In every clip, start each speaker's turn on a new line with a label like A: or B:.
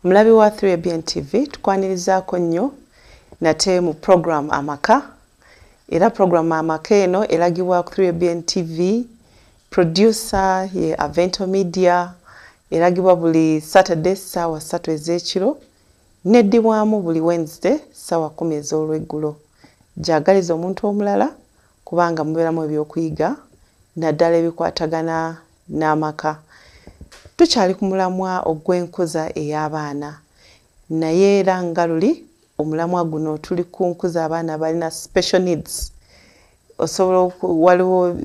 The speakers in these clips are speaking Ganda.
A: Mulabi wa 3ABN TV, tukwanirizaako nnyo nate mu program Amaka. Era program Amaka eno eragibwa ku 3ABN TV, producer ye Avento Media, eragibwa buli Saturday 3:00 ez'ekiro, neddibwamu buli Wednesday 10:00 ez'olweggulo. Gyagaliza omuntu omulala kubanga mubeeramu ebyokuyiga naddala ebikwatagana n'amaka. Tukyali ku mulamwa ogw'enkuza ey'abaana, naye era nga luli omulamwa guno tuli ku nkuza abaana balina special needs. Osobola waliwo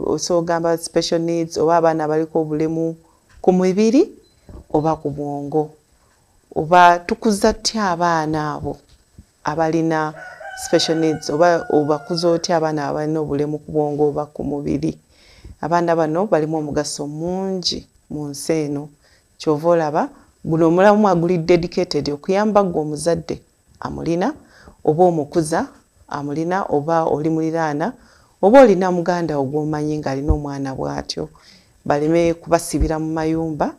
A: osobola ogamba special needs oba abaana baliko obulemu ku mubiri oba ku bwongo, oba tukuza tutya abaana abo abalina special needs, oba obakuza otya abaana abalina obulemu ku bwongo oba ku mubiri. Abaana bano balimu omugaso mungi mu nsi eno, kyova olaba guno omulamwa guli dedicated okuyamba ggwe omuzadde amulina oba omukuza amulina oba oli muliraana oba olina muganda wo gw'omanyi ng'alina omwana bw'atyo, baleme kubasibira mu mayumba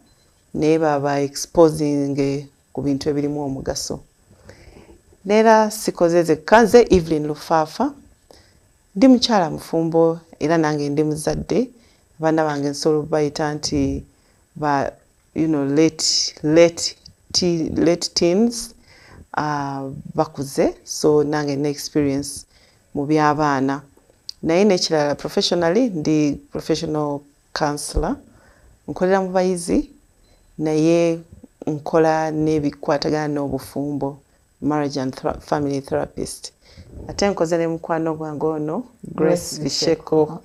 A: naye baba exposing ku bintu ebirimu omugaso. Neera sikoze zekka, nze Evelyn Lufaafa, ndi mukyala mufumbo era nange ndi muzadde. Abaana bange nsobola okubayita nti ba late teens, bakuze, so nange nina experience mu by'abaana. Naye n'ekirala, professionally ndi professional counselor, nkolera mu bayizi naye nkola n'ebikwatagana n'obufumbo, marriage and family therapist. Ate nkoze ne mukwano gwange ono Grace Bisheko.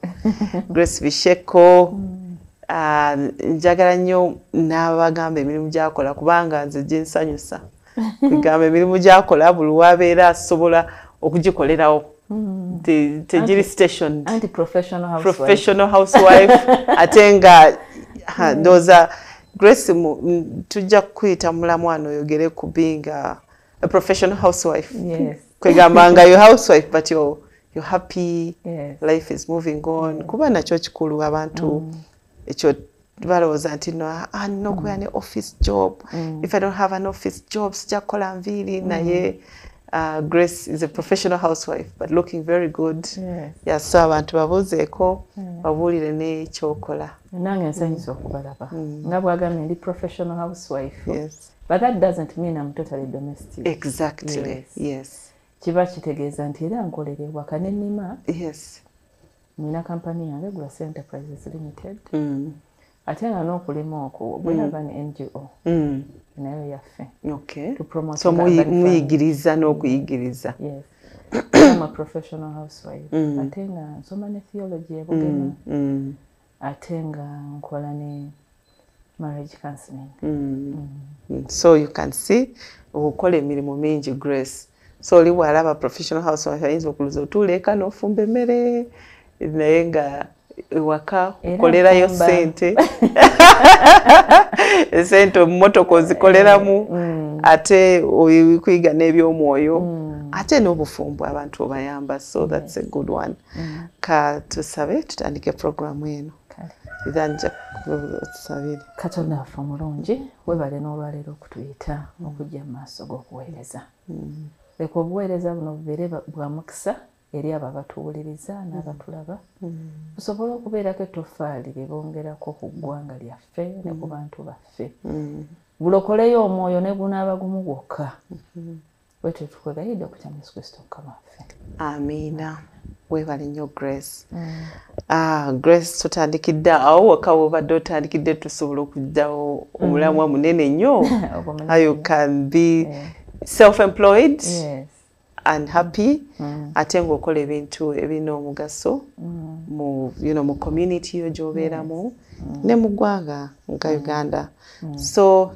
A: Grace Bisheko, njagala nnyo n'abagamba emirimu gy'akola kubanga nze ginsanyusa. Kugamba emirimu gy'akola buli wabeera asobola okugikolerawo. Tegiri stationed.
B: Anti professional housewife.
A: Professional housewife. Ate nga ndowooza Grace tujja kukuyita mulamwano oyogere ku being a professional housewife.
B: Yes.
A: Kwegamba nga you're housewife but you're happy.
B: Yes.
A: Life is moving on. Kuba nakyo kikulu abantu ekyo balowooza nti no, nina okubeera ne office job. If I don't have an office job sijja kukola nviiri. Naye Grace is a professional housewife but looking very good.
B: Yes.
A: Yeah, so abantu babuuzeeko, babuulire n'ekyokola.
B: Nange nsanyusa okubalaba. Nga bw'agambye ndi professional housewife.
A: Yes.
B: But that doesn't mean I'm totally domestic.
A: Exactly.
B: Yes.
A: Yes.
B: Kiba kitegeeza nti era nkolera ewaka ne nnima.
A: Yes.
B: Nina kampani yange Grace Enterprises Limited. Ate nga n'okulima okwo we have an NGO. Nayo yaffe.
A: Okay.
B: To promote
A: So
B: urban farming.
A: muyigiriza n'okuyigiriza.
B: Yes. I'm a professional housewife. Ate nga nsoma ne theology e Bugema. Ate nga nkola ne marriage counseling.
A: So you can see okola emirimu mingi Grace. So oli bw'alaba professional housewife ayinza okulowooza otuula eka n'ofumba emmere naye nga ewaka
B: Era
A: okolerayo
B: nfumba.
A: ssente. Ssente mu mmotoka ozikoleramu, ate okuyiga n'ebyomwoyo, ate n'obufumbo abantu obayamba, so that's a good one. Ka tusabe tutandike programu eno.
B: Kale.
A: Era nja kutusabire.
B: Katonda waffe omulungi, weebale n'olwaleero okutuyita okujja mu maaso g'okuweereza. Leka obuweereza buno bubeere bwa mukisa eri abo abatuwuliriza n'abatulaba, busobole okubeerako ettoffaali lye bongerako ku ggwanga lyaffe ne ku bantu baffe. Bulokoleyo omwoyo ne gunaaba gumu gwokka. Bwetyo tukwegayidde okuyita mu Yesu Kristo Mukama waffe.
A: Amiina. Weebale nnyo Grace. Grace, tutandikidde awo waka w'obadde otandikidde, tusobola okugyawo omulamwa munene nnyo.
B: Ogwo munene
A: How you
B: nnyo.
A: can be self-employed
B: Yes.
A: and happy, ate ng'okola ebintu ebirina omugaso mu, mu community yo gy'obeeramu ne mu ggwanga nga Uganda. So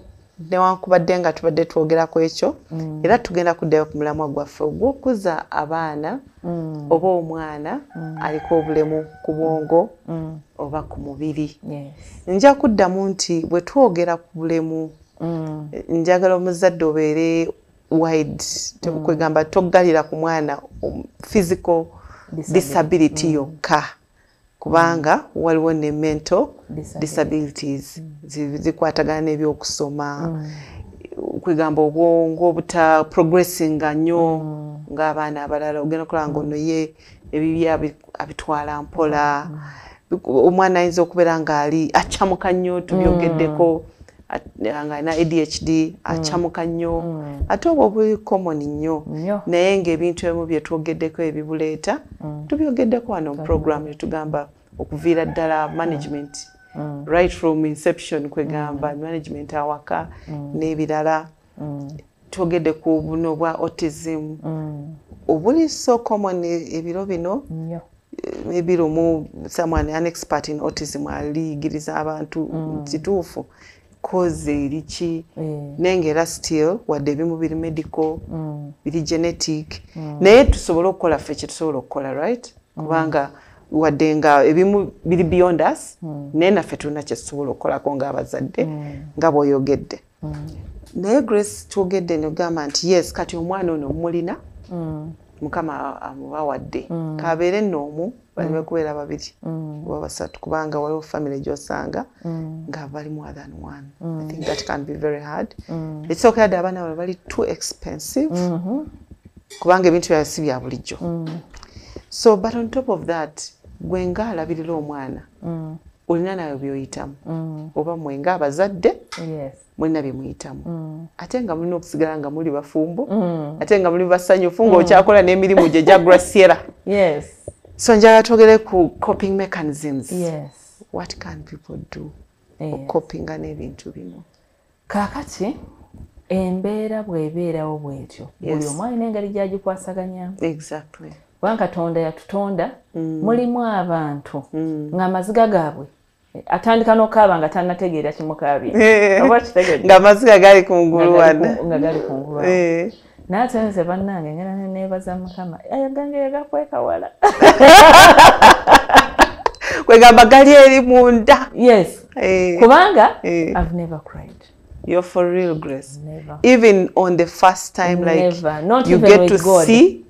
A: newankubadde nga tubadde twogerako ekyo, era tugenda kuddayo ku mulamwa gwaffe ogw'okuza abaana oba omwana aliko obulemu ku bwongo oba ku mubiri.
B: Yes.
A: Nja kuddamu nti bwe twogera ku bulemu, njagala omuzadde obeere wide, kwegamba toggalira ku mwana physical
B: Disability.
A: disability yokka, kubanga waliwo ne mental
B: Disability.
A: disabilities zikwatagana n'ebyokusoma. Kwegamba obwongo obuta progressinga nnyo ng'abaana abalala, ogenda okulaba nga ono ye ebibye abitwala mpola. Omwana ayinza okubeera ng'ali acamuka nnyo, tubyogeddeko, nga alina ADHD, acamuka nnyo, ate obwo buli common nnyo, naye ng'ebintu ebimu bye twogeddeko ebibuleeta tubyogeddeko wano mu program, netugamba okuviira ddala management right from inception, kwegamba management awaka n'ebirala. Twogedde ku buno bwa autism obuli so common ebiro bino. Maybe lumu someone, an expert in autism, aliyigiriza abantu kituufu cause eri ki, naye ngaera still wadde ebimu biri medical, biri genetic, naye tusobole okukola ffe kyetusobola okukola, right? Kubanga wadde nga ebimu biri beyond us, naye naffe tulina kyetusobola okukolako ng'abazadde, nga bw'oyogedde. Naye Grace, twogedde nogamba nti yes, kati omwana ono mulina, Mukama amubawadde, kabeere nno omu, baleme kubeera babiri oba basatu, kubanga waliwo family gy'osanga nga bali more than one. I think that can be very hard. Ekisookera ddala, abaana bano bali too expensive, kubanga ebintu byabwe si bya bulijjo. So but on top of that, gwe ng'alabirira omwana, olina nawe by'oyitamu, oba mwe ng'abazadde mulina bye muyitamu, ate nga mulina okusigala nga muli bafumbo, ate nga muli basanyufu, ng'okyakola n'emirimu gye gya Graciela. So njagala twogere ku coping mechanisms. What can people do okucopinga n'ebintu bino?
B: Kaakati embeera bw'ebeerawo bw'etyo, buli omu alina engeri gy'agikwasaganyamu. Kubanga Katonda yatutonda, mulimu abantu ng'amaziga gaabwe atandika n'okaaba nga tannategeera kimukaabye. Oba kitegedde?
A: Ng'amaziga gali kungulu wano.
B: Nga gali kungulu awo. Naye ate nze bannange ngenda ne neebaza Mukama, ayo gange yagakweka wala.
A: Kwegamba gali eri munda.
B: Yes. Kubanga I've never cried.
A: You're for real, Grace?
B: Never.
A: Even on the first time, like,
B: Never. Not
A: you
B: even
A: get
B: with
A: to
B: God.
A: see?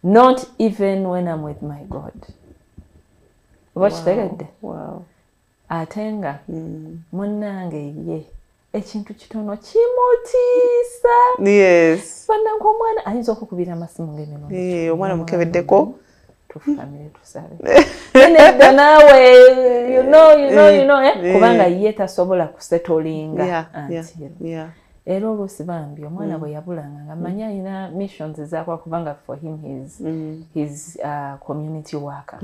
B: Not even when I'm with my God. Oba kitegedde?
A: Wow.
B: Ate nga munnange ye ekintu kitono kimutiisa. Bannange, omwana ayinza okukubira amasimu ng'emirundi
A: Eh, omwana mukebeddeko.
B: Tufukamire tusabe. Nedda naawe, you know, you know, you know, eh? Kubanga ye tasobola kusettlinga until. Era oluusi bambi omwana bwe yabulanga nga mmanyi alina missions ezakola, kubanga for him his community worker.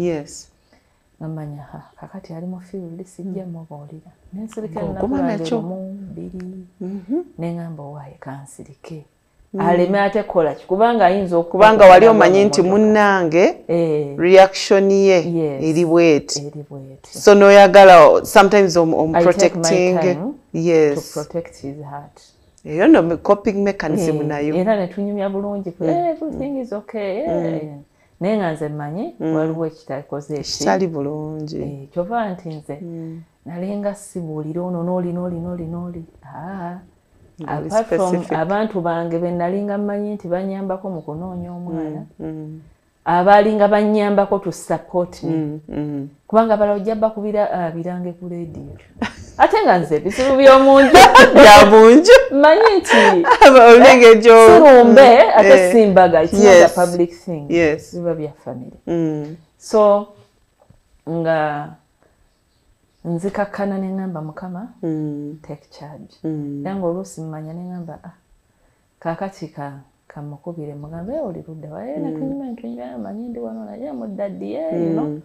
B: Nga mmanya, ha, kakati ali mu field, sijja mubuulira, nensirika ennaku
A: Ng'oguma
B: lwange
A: nakyo.
B: lumu, bbiri, neŋŋamba owaaye kansirike aleme ate kukola ki, kubanga ayinza okuba
A: Kubanga wali omanyi nti
B: mu mmotoka.
A: Munnange reaction ye eri bweti.
B: Eri bweti.
A: So noyagala sometimes
B: I take my
A: protecting.
B: time to protect his heart.
A: Eyo nno coping mechanism nayo.
B: Era ne tunyumya bulungi, everything is okay, naye nga nze mmanyi waliwo ekitakoze eki
A: Kitali bulungi.
B: Kyova nti nze nalinga sibuulira ono n'oli n'oli n'oli n'oli. Ah,
A: Ng'oli
B: apart from
A: specific.
B: abantu bange be nalinga mmanyi nti banyambako mu kunoonya omwana, abaalinga banyambako to support me, kubanga abalala ojja bakubira birange ku leediyo, ate nga nze ebizibu by'omunju
A: Bya munju.
B: mmanyi nti
A: Olengejjo.
B: sirumbe ate simbaga. It's not a public thing. Biba bya family. So nga nzikakkana neŋŋamba, Mukama, take charge. Era ngaoluusi mmanya neŋŋamba, ah, kaakati ka kamukubire mugambe, "Eh, oli ludda wa?" Netunyuma netunyuma, manyi ndi wano naye muddaddi, you know.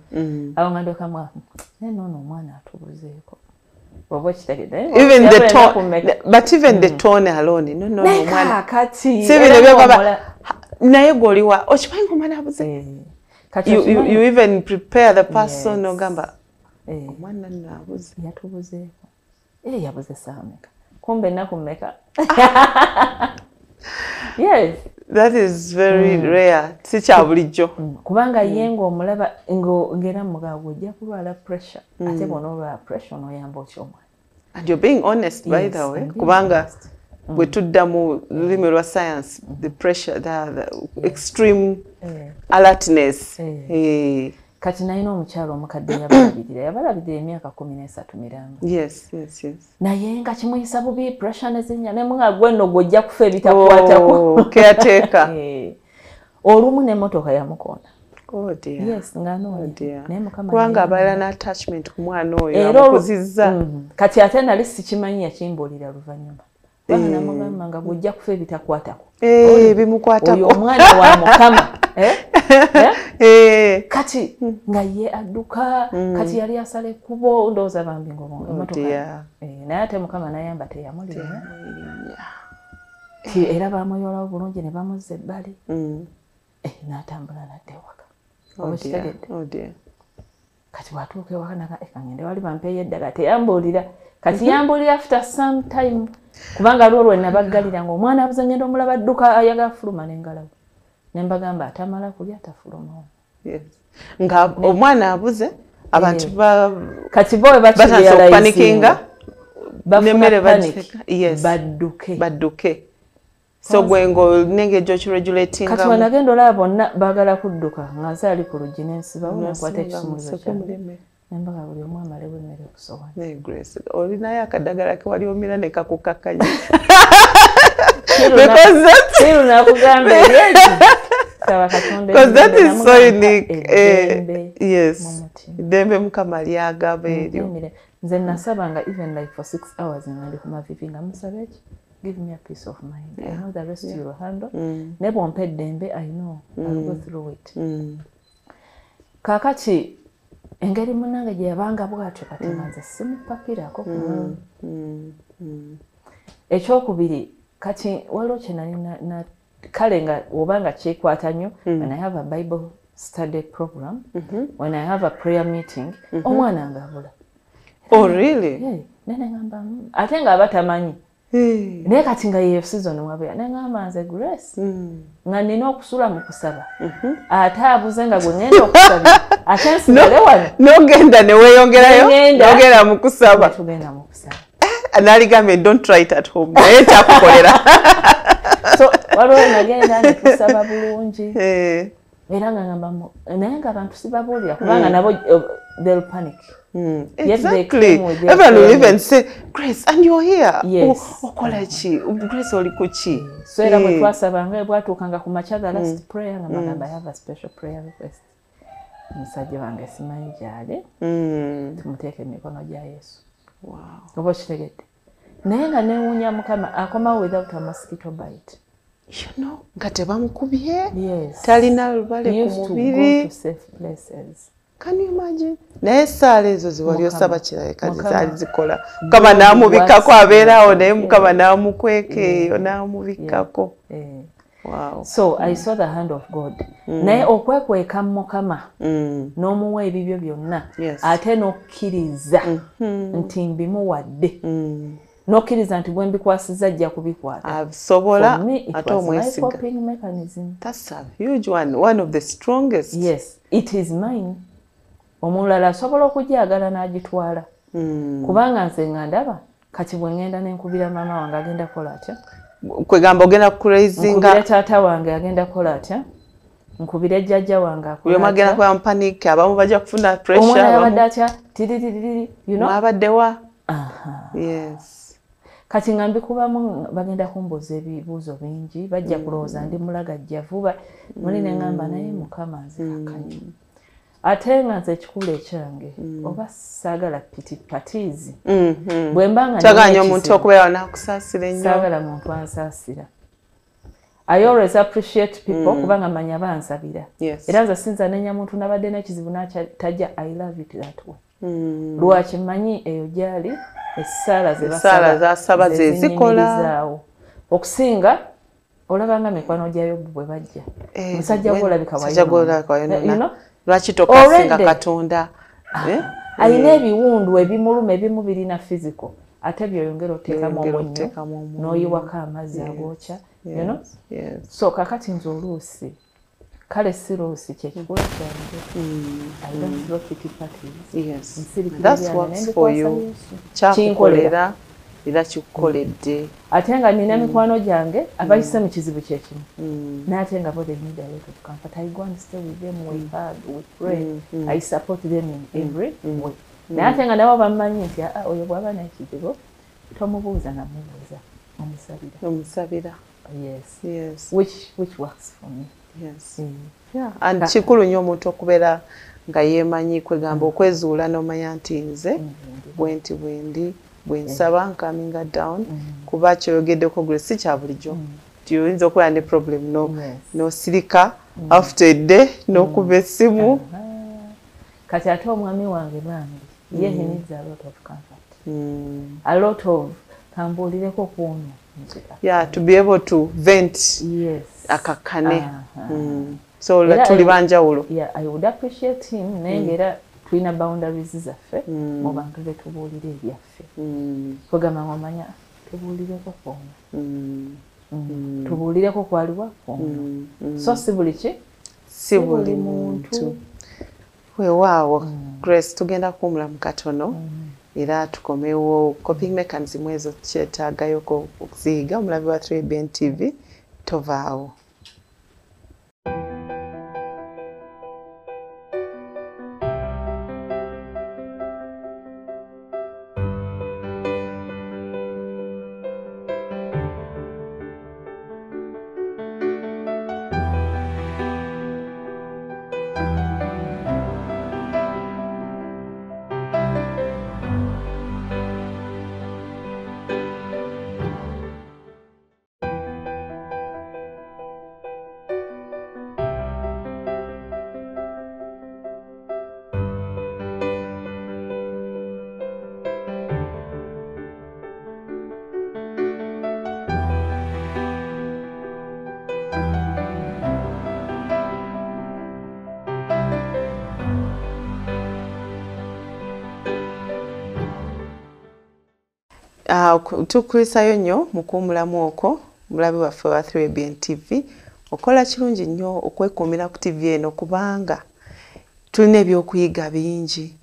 B: Awo nga ndyoka mwa naye noono omwana atubuzeeko, oba okitegedde.
A: Even the
B: Yabula ennaku
A: tone,
B: mmeka?
A: but even the tone alone, no,
B: Naye
A: omwana
B: kaakati
A: si bino
B: era
A: byogamba
B: ng'omola-
A: naye gw'oliwa okimanyi ng'omwana abuze.
B: Kati
A: You,
B: okimanyi-
A: you even prepare the person. Ogamba omwana nno abuze.
B: Yatubuzeeko, yabuze saawa meka? Kumbe ennaku mmeka? Yes.
A: That is very rare, si kya bulijjo.
B: Kubanga ye ng'omulaba ng'era mugamba ojja kulwala pressure, ate bw'onoolwala pressure onooyamba otya omwana?
A: And you're being honest, by
B: Yes,
A: the way,
B: I'm being
A: kubanga
B: honest.
A: bwe tudda mu lulimi lwa science, the pressure, the extreme alertness.
B: Kati nalina omukyalo omukadde yabalabirira emyaka 13 miramba.
A: Yes, yes, yes.
B: Naye nga kimuyisa bubi, pressure nezinya, ne gwe nno gw'ojja kufa ebitakwatako.
A: Oh, caretaker.
B: Olumu n'emmotoka yamukoona.
A: Oh dear.
B: Yes, nga anoonya.
A: Naye Mukama kubanga abeera n'attachment ku mwana oyo amukuzizza.
B: Kati ate nali sikimanyi, yakimbuulira luvannyuma. Kubanga namugamba nga bw'ojja kufa ebitakwatako.
A: Bimukwatako.
B: Oyo omwana wa Mukama. Kati nga ye adduka, kati yali asala ekkubo, ndowooza bambi ng'emmotoka. Naye ate Mukama n'ayamba teyamulinnya. Era baamuyolawo bulungi ne bamuzza ebbali. N'atambula n'adda ewaka. Oba kitegedde? Kati bw'atuuka ewaka naga ngende wali bampeeyo eddagala, teyambuulira. Kati yambuulira after some time, kubanga lwo lwe nabaggalira ng'omwana abuze, ngenda omulaba adduka ayagala fuluma n'engalawo. Ne mbagamba atamala kulya tafuluma.
A: Nga omwana abuze, abantu
B: kati bo bwe
A: batandise okupanikinga,
B: bafuna panic, badduke.
A: Badduke. So gwe ng'engeri gy'okiregulatingamu.
B: Kati bwe nagenda olaba bonna baagala kudduka, nga nze ali ku luggi n'ensibawo nenkwata ekisumuluzo kyange. Ne mbaga buli omu amalewo emmere ku ssowaani.
A: Grace, olinayo akadagala ke wali omira ne kakukakkanya. Because that
B: Siru nakugamba eryeki. Saba Katonda.
A: Because that is so unique. Yes. Eddembe Mukama lyagaba eryo.
B: Nze nasabanga even like for 6 hours nga ndi ku mavivi nga musaba eki, give me a peace of mind. I know the rest you will handle. Ne bw'ompa eddembe, I know I'll go through it. Kaakati engeri munnange gye yabanga bw'atyo, kati nga nze simupapirako. Ekyokubiri, kati waliwo kye nali kale nga oba nga kyekwata nnyo, when I have a Bible study program, when I have a prayer meeting, omwana nga abula.
A: Oh really?
B: Yeah. Naye ngamba ate ng'aba tamanyi. Naye kati nga ye season wabeera, ne ngamba nze Grace, nga nina okusula mu kusaba, ate abuze nga gwe ngenda okusabira, ate nsigale wano.
A: N'ogenda ne weeyongerayo, n'ogenda mu kusaba.
B: Tugenda mu kusaba.
A: Naligambye don't try it at home, naye kyakukolera.
B: So waliwo nagenda ne tusaba bulungi. Era nga ngamba naye nga abantu sibabuulira kubanga nabo they'll panic.
A: Exactly. Everyone will even say, Grace, and you're here.
B: Yes.
A: Okola ki? Grace oli ku ki?
B: So era bwe twasabanga, bwatuukanga ku makya, the last prayer, nga mbagamba I have a special prayer request. Omusajja wange simanyi gy'ali, tumuteeke mu mikono gya Yesu. Oba okitegedde? Naye nga neewuunya Mukama akomawo without a mosquito bite.
A: Nga tebamukubye.
B: Yes.
A: Talina lubale ku mubiri.
B: To safe places.
A: Can you imagine? Naye essaala ezo ze wali osaba kirabika zaali zikola. Mukama n'amubikkako, abeeraawo naye Mukama n'amukweka eyo n'amubikkako. Wow.
B: So I saw the hand of God. Naye okwekweka Mukama n'omuwa ebibyo byonna, ate n'okkiriza nti mbimuwadde. N'okkiriza nti bwe mbikwasizza ajja kubikwata.
A: Asobola ate omwesiga.
B: Coping mechanism.
A: That's a huge one, one of the strongest.
B: Yes, it is mine. Omulala asobola okugyagala n'agitwala. Kubanga nze nga ndaba kati bwe ngenda ne nkubira maama wange agenda kukola atya?
A: Kwegamba ogenda kuraisinga.
B: Nkubira taata wange agenda kukola atya? Nkubira jjajja wange akola
A: atya? Agenda kuba mu panic, abamu bajja kufuna pressure.
B: Omwana yabadde atya? Tiriririri, you know?
A: Mwabadde wa? Yes.
B: Kati nga mbikubamu bagenda kumbuuza ebibuuzo bingi, bajja kulowooza ndi mulagajjavu, muli ne ŋŋamba naye Mukama nzikakanye. Ate nga nze ekikulu ekyange oba saagala pity parties. Bwe mba nga
A: Kyaganya omuntu okubeera n'akusaasira ennyo.
B: Saagala muntu ansaasira. I always appreciate people kubanga manya bansabira. Era nze sinza nenya muntu nabadde n'ekizibu n'atajja, I love it that way. Lwaki mmanyi eyo gyali essaala ze
A: Essaala z'asaba ze zikola.
B: Okusinga olaba nga mikwano gya Yobu bwe bajja. Musajja gw'olabika
A: Musajja gw'olabika wayonoona. Lwaki tokasinga Katonda?
B: Alina ebiwundu ebimuluma, ebimu birina physical, ate by'oyongera oteekamu omunnyo n'oyiwako amazzi agookya. You know? So kakati nze oluusi, kale si luusi, kyekikula kyange. I don't throw pity parties.
A: Yes. That works for you. Kyakukolera. Era kikukoledde.
B: Ate nga nina mikwano gyange abayise mu kizibu kyekimu, naye ate nga bo they need a lot of comfort. I go and stay with them, we hug, we pray, I support them in every way. Naye ate nga nabo bamanyi nti oyo bw'aba n'ekizibu tomubuuza namubuuza, omusabira.
A: Omusabira.
B: Yes.
A: Yes.
B: Which works for me.
A: Yes. Yeah. And kikulu nnyo omuntu okubeera nga yeemanyi, kwegamba okwezuula n'omanya nti nze bwenti bwendi, bwensaba ncalminga down, kuba kyoyogeddeko gwe si kya bulijjo nti oyinza okubeera ne problem n'osirika after a day n'okuba essimu.
B: Kati ate omwami wange bambi ye he needs a lot of comfort, a lot of kambuulireko kwono.
A: Yeah, to be able to vent.
B: Yes.
A: Akakkane. So tuli banjawulo.
B: Yeah, I would appreciate him, naye ngaera tulina boundaries zaffe mu bantu betubuulira ebyaffe. Kugamba ng'omanya tubuulireko kwono, tubuulireko kwaliwa kwono, so si buli ki,
A: si buli muntu. Weewaawo Grace, tugenda kuwumulamu katono era tukomewo coping mechanism ezo kyetaagayoko okuziyiga. Omulabi wa 3BN TV, tovaawo. Tukulisayo nnyo mu kuwumulamu okwo, mulabi waffe wa 3BN TV. Okola kirungi nnyo okwekuumira ku TV eno kubanga tulina ebyokuyiga bingi,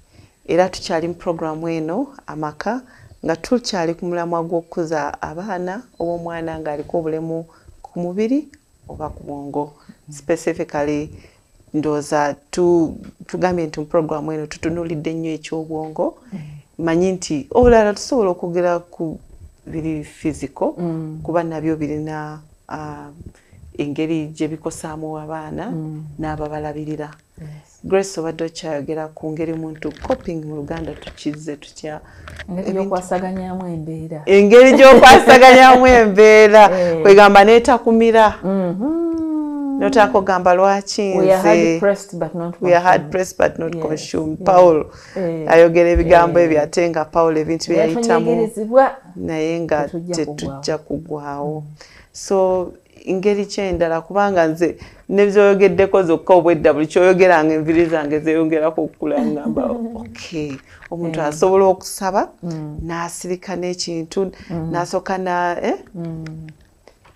A: era tukyali mu puroguramu eno Amaka nga tukyali ku mulamwa gw'okukuza abaana oba omwana ng'aliko obulemu ku mubiri oba ku bwongo. Specifically ndowooza tugambye nti mu puroguramu eno tutunuulidde nnyo eky'obwongo. Manyi nti olala tusobola okwogera ku biri physical, kuba nabyo birina engeri gye bikosaamu abaana n'ababalabirira. Grace, obadde okyayogera ku ngeri muntu coping mu Luganda tukizze tutya?
B: Engeri gy'okwasaganyamu embeera.
A: Engeri gy'okwasaganyamu embeera, kwegamba neetakumira. Notaka ogamba lwaki nze
B: we
A: are hard pressed but not consumed. Paul ayogera ebigambo ebyo, ate nga Paul ebintu bye yayitamu naye nga tetujja kugwawo. So engeri ki endala, kubanga nze nebyoyogeddeko zokka obwedda buli kyoyogeranga enviiri zange zeeyongerako okukula, ngamba okay, omuntu asobola okusaba n'asirika n'ekintu n'asooka na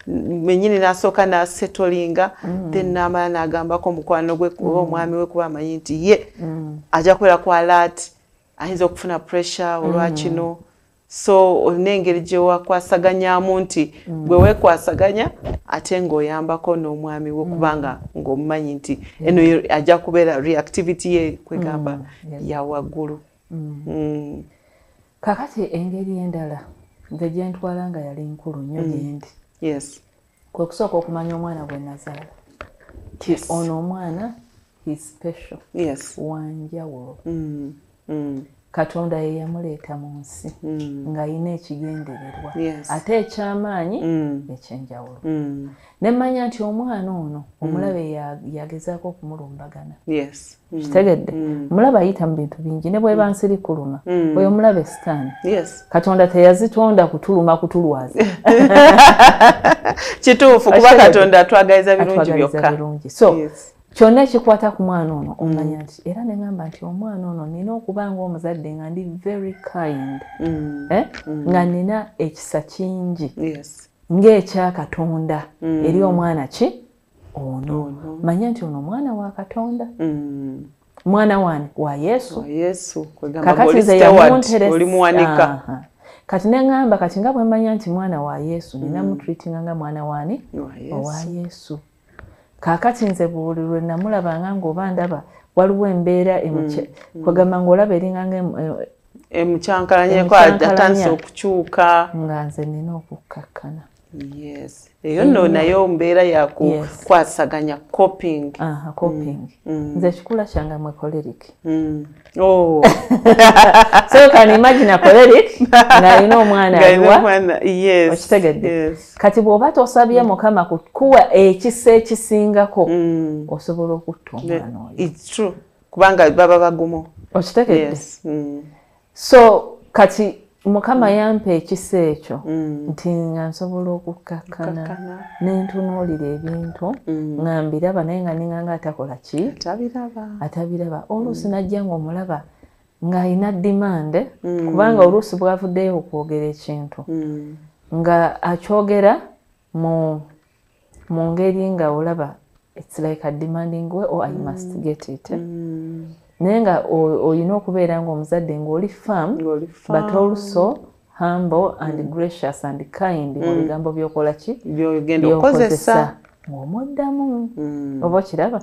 A: menyini n'asooka n'asetolinga, then n'amala n'agambako mukwano gwe oba omwami we, kuba amanyi nti ye ajja kubeera ku alert, ayinza okufuna pressure olwa kino. So olina engeri gye wakwasaganyamu nti gwe weekwasaganya ate ng'oyambako n'omwami we, kubanga ng'omumanyi nti eno ajja kubeera reactivity ye kwegamba ya waggulu.
B: Kakati engeri endala nze gye ntwala nga yali nkulu nnyo gyendi.
A: Yes.
B: Kwe kusooka okumanya omwana gwe nazaala. Ono omwana he special.
A: Yes.
B: Wanjawulo. Katonda ye yamuleeta mu nsi ng'alina ekigendererwa ate ekyamaanyi ekyenjawulo. Ne mmanya nti omwana ono omulabe yagezaako okumulumbagana.
A: Yes.
B: Kitegedde. Omulabe ayita mu bintu bingi ne bw'eba nsiri kuluma. Oyo omulabe Sitaani.
A: Yes.
B: Katonda teyazitonda kutuluma kutulwaza.
A: Kituufu, kuba Katonda atwagaliza birungi byokka.
B: So kyonna ekikwata ku mwana ono omanya nti era ne ŋŋamba nti omwana ono nina okuba ng'omuzadde nga ndi very kind, nga nina ekisa kingi ng'ekya Katonda eri omwana ki ono. Manya nti ono omwana wa Katonda, mwana wani wa Yesu.
A: Kakati nze oli muwanika.
B: Kati neŋŋamba kati nga bwe mmanya nti mwana wa Yesu, nina mutreatinga nga mwana wani? Owa Yesu. Kaakati nze buli lwe namulabanga ng'oba ndaba waliwo embeera kwegamba ng'olaba eringanga
A: emukyankalanyeko, atandise okukyuka,
B: nga nze nina okukkakkana.
A: Yes, eyo nno nayo mbeera yakukwasaganya, coping.
B: Coping. Nze ekikula kyange mwe choleric. So you can imagine a choleric ng'alina omwana aliwa? Okitegedde? Kati bw'oba tosabye Mukama kukuwa ekisa ekisingako, osobola okutta omwana oyo.
A: It's true, kubanga baba bagumu.
B: Okitegedde? So kati Mukama yampa ekisa ekyo nti nga nsobola okukkakkana nentunuulira ebintu nga mbiraba, naye nga ninganga atakola ki, atabiraba. Oluusi najja ng'omulaba ng'alina demand, kubanga oluusi bwavuddeyo okwogera ekintu nga akyogera mu ngeri nga olaba it's like a demanding way, or I must get it. Naye nga olina okubeera ng'omuzadde ng'oli firm but also humble and gracious and kind mu bigambo by'okola ki,
A: by'okozesa,
B: ng'omuddamu. Oba okiraba?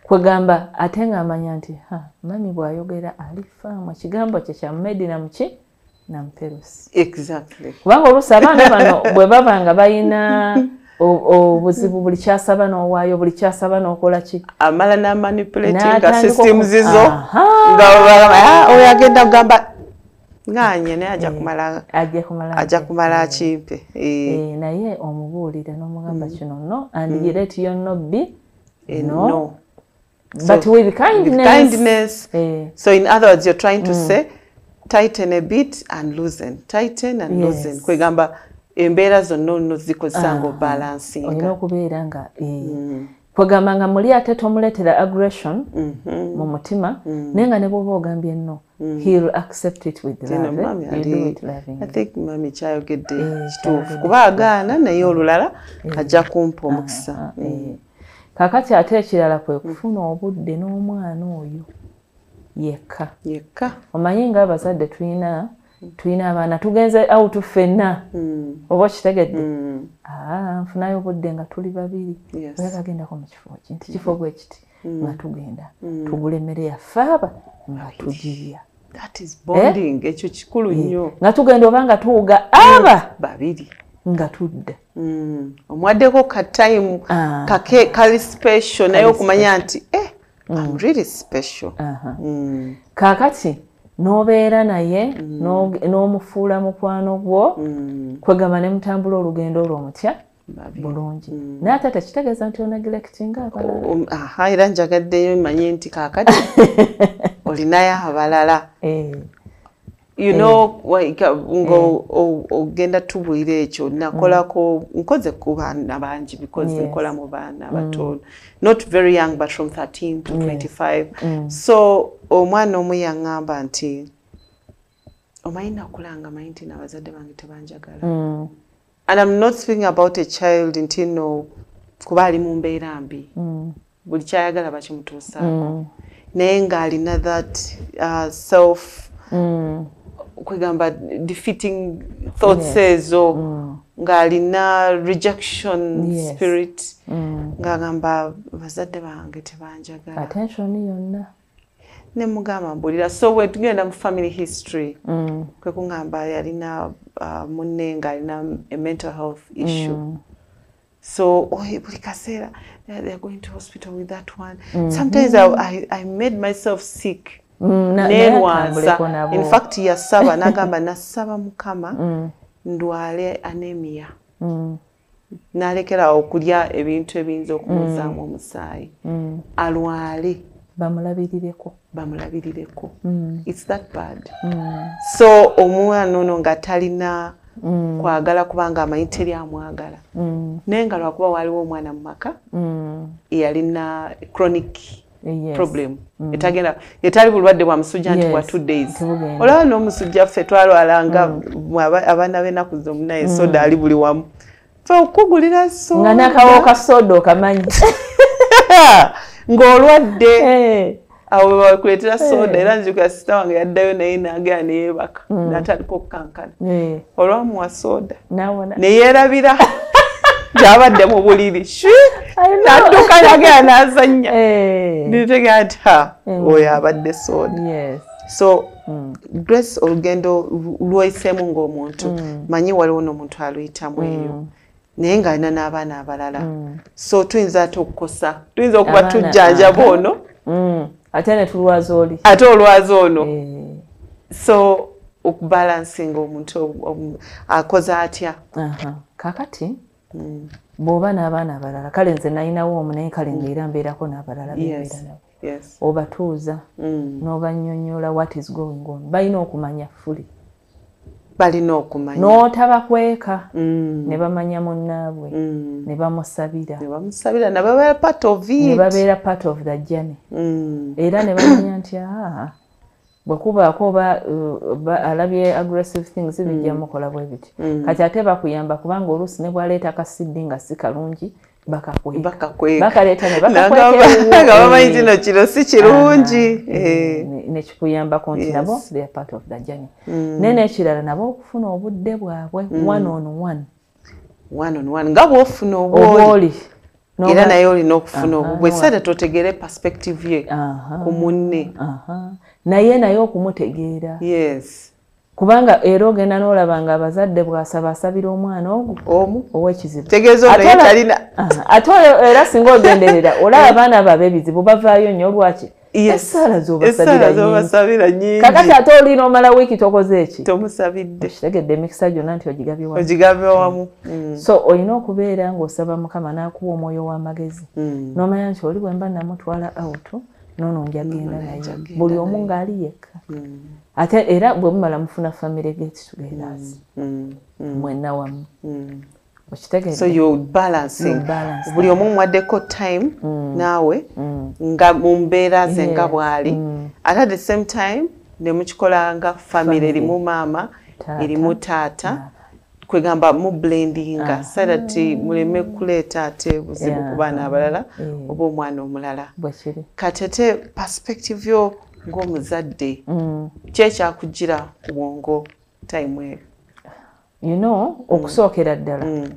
B: Kwegamba ate ng'amanya nti ha, mami bw'ayogera ali firm, ekigambo kye kya medi na muki na mperusi. Kubanga oluusi abaana bano bwe baba nga balina obuzibu, buli kyasaba n'owaayo, buli kyasaba n'okola ki,
A: amala n'amanipulatinga systems zo, nga oyo agenda kugamba nganye, naye ajja kumala, ajja kumala akimpe.
B: Naye omubuulira n'omugamba kino no, and let your no be no, but with kindness.
A: So in other words, you're trying to say tighten a bit and loosen, tighten and loosen. Kwegamba embeera zonna nno zikozesa nga obalansinga.
B: Olina okubeera nga kwegamba nga muli ate tomuleetera aggression mu mutima, naye nga ne bw'oba ogambye no, he'll accept it with love. You do it lovingly.
A: I think mami kyayogedde kituufu, kuba agaana naye olulala ajja kumpa omukisa.
B: Kaakati ate ekirala kwe kufuna obudde n'omwana oyo yekka.
A: Yekka.
B: Omanyi nga abazadde tulina abaana tugenze out ffenna, oba okitegedde? Nfunayo obudde nga tuli babiri, oyaga mu kifo ki, nti kifo bwe kiti, nga tugenda tugula emmere yaffe aba nga tugirya.
A: That is bonding. Ekyo kikulu nnyo.
B: Nga tugenda oba nga tuwuga aba
A: babiri
B: nga tudda.
A: Omwaddeko ka time kake kali special, naye okumanya nti I'm really special.
B: Kaakati n'obeera naye n'omufuula mukwano gwo, kwegamba ne mutambula olugendo olwo mutya bulungi. Naye ate tekitegeeza nti oneglectinga abalala.
A: Era njagaddeyo manye nti kaakati olinayo abalala. You know, nga ogenda tubuulira ekyo, nakolako, nkoze ku baana bangi because nkola mu baana bato, not very young, but from 13 to 25. So omwana omu yaŋŋamba nti omanyi nakulanga manyi nti n'abazadde bange tebanjagala. And I'm not speaking about a child nti no kuba ali mu mbeera mbi, buli kyayagala bakimutuusaako, naye ng'alina that self kwegamba defeating thoughts ezo, ng'alina rejection spirit, ng'agamba bazadde bange tebanjagala.
B: Attention yonna.
A: Ne mugamba mbulira. So bwe tugenda mu family history, kwe kuŋŋamba yalina munne ng'alina a mental health issue. So buli kaseera they're going to hospital with that one. Sometimes I made myself sick. Nenwaza. In fact yasaba, nagamba nasaba Mukama ndwale anemia. Nalekera okulya ebintu ebiyinza okumuzaamu omusaayi. Alwale.
B: Bamulabirireko.
A: Bamulabirireko. It's that bad. So omwana ono nga talina kwagala, kubanga amanyi teri amwagala. Naye nga lwakuba waliwo omwana mu maka eyalina chronic problem. Etagenda, etali bulwadde bwa musujja nti bwa 2 days. Olaba n'omusujja ffe twalwalanga abaana b'ennaku zonna, soda ali buli wamu. Ffe okugulira soda.
B: Nga n'akawo ka soda okamanyi.
A: Ng'olwadde. Awo bakuleetera soda, era nzijukira sister wange yaddayo naye n'agenda ne yeebaka, n'atandika okukankana. Olwamuwa soda ne yeerabira gy'abadde mu buliri, n'adduka n'agenda n'azannya. Nitegeera nti ha, oyo abadde soda. So Grace, olugendo lwoyiseemu ng'omuntu, manyi waliwo n'omuntu aluyitamu eyo naye ng'alina n'abaana abalala, so tuyinza ate okukosa, tuyinza okuba tujjanjaba ono
B: ate ne tulwaza oli,
A: ate olwaza ono. So okubalansinga omuntu akoze atya?
B: Kakati bw'oba n'abaana abalala, kale nze nalinawo omu, naye kale ngaera mbeerako n'abalala bebeera nabo, obatuuza n'obannyonnyola what is going on. Balina okumanya fully,
A: balina okumanya,
B: n'otabakweka, ne bamanya munnaabwe, ne bamusabira,
A: ne bamusabira, ne babeera part of it,
B: ne babeera part of the journey. Era ne bamanya nti aa, bwe kubaako oba alabye aggressive things, bijja mukola bwe biti. Kati ate bakuyamba, kubanga oluusi ne bwaleeta akasiddi nga si kalungi, bakakweka, bakaleeta ne
A: bakakweka, nga bamanyi kino kiro si kirungi,
B: nekikuyambako nti nabo they are part of the journey. Naye n'ekirala, nabo okufuna obudde bwabwe one on one.
A: One on one, nga bw'ofuna obwoli, era naye olina okufuna obubwe sate totegere perspective ye ku munne,
B: naye okumutegeera. Kubanga era ogenda n'olaba nga abazadde bw'asaba asabira omwana ogwo
A: omu
B: ow'ekizibu,
A: tegeeza ono ye talina.
B: Ate era singa ogenderera olaba abaana abo ab'ebizibu bavaayo nnyo. Lwaki? Essaala z'obasabira
A: nnyingi.
B: Kakati ate olina omala wiiki tokoze eki?
A: Tomusabidde.
B: Okitegedde emikisa gyonna nti ogigabye wamu,
A: ogigabye wamu.
B: So olina okubeera ng'osaba Mukama n'akuwa omwoyo w'amagezi, n'omanya nti oli bwe mba namutwala out, nono njagenda naye, buli omu ng'ali yekka. Ate era bwe mumala mufuna family get togethers mwenna wamu.
A: So you're balancing, buli omu mwaddeko time naawe nga mu mbeera ze nga bw'ali, ate at the same time ne mukikola nga family erimu maama, erimu taata, kwegamba mu blendinga so that muleme kuleeta ate buzibu ku baana abalala oba omwana omulala. Kati ate perspective yo ng'omuzadde, ki ekyakugira ku bwongo time eyo?
B: You know, okusookera ddala,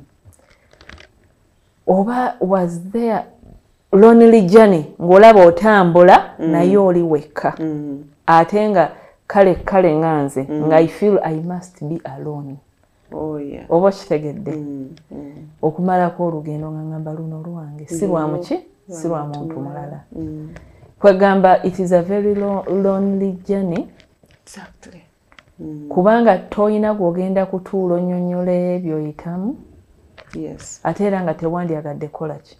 B: oba was there lonely journey ng'olaba otambula naye oli wekka, ate nga kale kale nga nze nga I feel I must be alone. Oba okitegedde, okumalako olugendo nga ngamba luno lwange, si lwa muki, si lwa muntu mulala. Kwegamba it is a very lonely journey, kubanga toyina gw'ogenda kutuula onnyonnyola ebyoyitamu, ate era nga tewandyagadde kukola ki.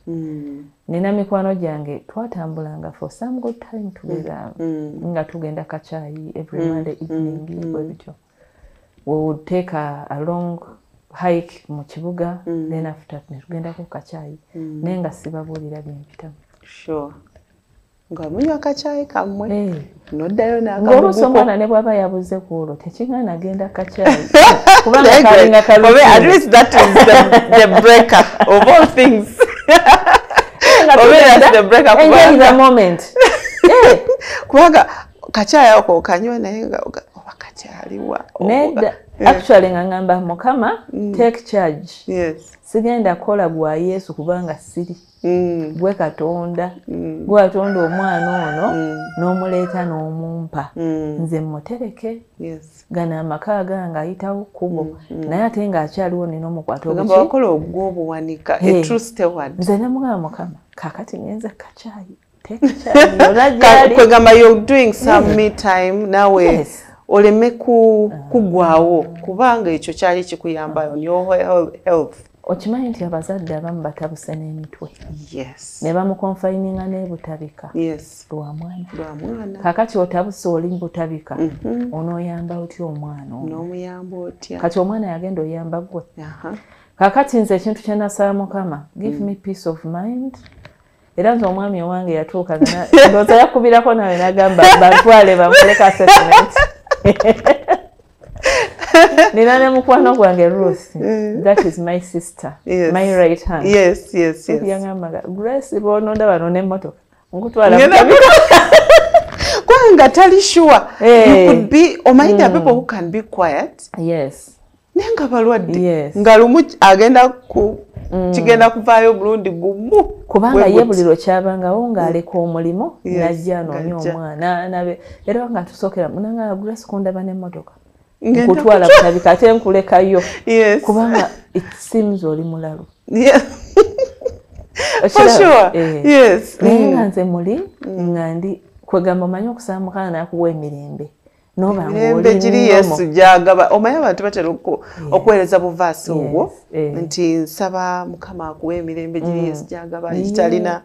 B: Nina mikwano gyange twatambulanga for some good time together, nga tugenda kacaayi every Monday evening, bwe bityo. We would take a long hike mu kibuga, then after ne tugendako kacaayi, naye nga sibabuulira byempitamu.
A: Nga munywa kacaayi kammwe, noddayo.
B: Ng'oluusi omwana ne bw'aba yabuze ku olwo tekiŋŋaana agenda kacaayi, kubanga kalinga
A: kalungi. At least that is the breaker of all things. That's the breaker.
B: Enjoy the moment.
A: Kubanga kacaayi ako okanywa naye nga oba kakyaliwa?
B: Nedda, actually nga ngamba Mukama, take charge. Sigenda kukola gwa Yesu kubanga siri. Gwe Katonda, gwe watonda omwana ono n'omuleeta n'omumpa, nze mutereke. Gano amaka gange ayitawo kkubo, naye ate ng'akyaliwo nina omukwata.
A: Wakola ogw'obuwanika, a true steward.
B: Nze namugamba Mukama, kakati ngenze kacaayi.
A: Kwegamba you're doing some me time nawe, oleme kugwawo, kubanga ekyo kyali kikuyamba on your health.
B: Okimanyi nti abazadde abamu batabuse n'emitwe, ne bamuconfininga n'ebutabika lwa mwana.
A: Lwa mwana.
B: Kakati otabuse oli butabika, onooyamba otya omwana ono?
A: N'omuyamba otya?
B: Kati omwana yagenda oyamba gwe. Kakati nze ekintu kye nasaba Mukama, give me peace of mind. Era nze omwami owange yatuuka, ndowooza yakubirako nawe n'agamba bantwale bankoleko assessment. Nina ne mukwano gwange Ruth, that is my sister, my right hand. Yangamba, Grace, bw'ononda bano n'emmotoka nkutwala.
A: Kubanga tali sure. You could be, omanyi there are people who can be quiet.
B: Yes.
A: Naye nga balwadde.
B: Yes.
A: Nga lumu agenda ku kigenda kuvaayo omulundi gumu.
B: Kubanga ye buli lwe kyabangawo ng'aleka omulimu n'ajja anoonya omwana nabe era nga tusookera munanga Grace kundaba n'emmotoka. Nkutwala Butabika ate nkulekayo.
A: Yes.
B: Kubanga it seems oli mulalu.
A: Yeah. For sure. Yes.
B: Naye nga nze muli nga ndi kwegamba omanyi okusaba Mukama n'akuwa emirembe.
A: Emirembe giri Yesu gy'agaba. Omanyi abantu batera okuweereza buvaasi obwo nti nsaba Mukama akuwa emirembe giri Yesu gy'agaba ekitalina.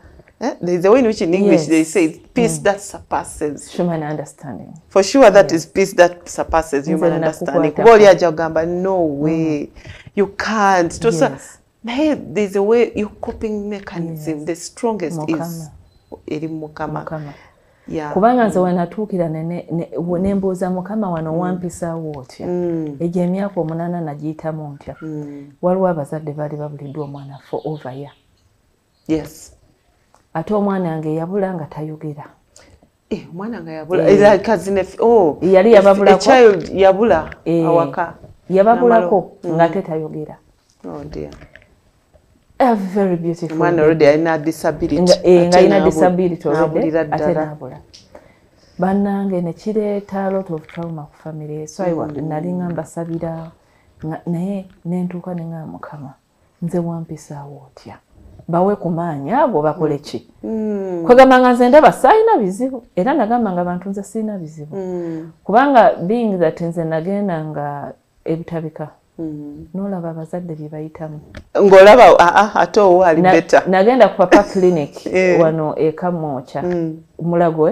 A: There is a way in which in English they say peace that surpasses
B: human understanding.
A: For sure that is peace that surpasses human understanding. Kuba oli ajja kugamba no way, you can't. Naye there is a way your coping mechanism, the strongest is eri Mukama.
B: Kubanga nze wenatuukira nembuuza Mukama wano wampisaawo otya, egyo emyaka 8 nagiyitamu ntya. Waliwo abazadde baali babuliddwa omwana for over year.
A: Yes.
B: Ate omwana wange yabula nga tayogera.
A: Omwana nga yabula.
B: Yali yababulako.
A: A child yabula awaka.
B: Yababulako nga ate tayogera.
A: Oh dear.
B: A very beautiful.
A: Omwana already alina disability.
B: Nga alina disability already ate n'abula. Bannange ne kireeta a lot of trauma ku family. So nali nga mbasabira naye ne ntuuka ne ngamba Mukama nze wampisaawo otya. Bawe ku maanyi ago bakole ki. Kwegamba nga nze ndaba saalina bizibu era nagamba nga abantu nze sirina bizibu. Kubanga being that nze nagenda nga ebitabika n'olaba abazadde bye bayitamu.
A: Ng'olaba ate owo ali better.
B: Nagenda ku Papa Clinic wano e Kamwokya Mulago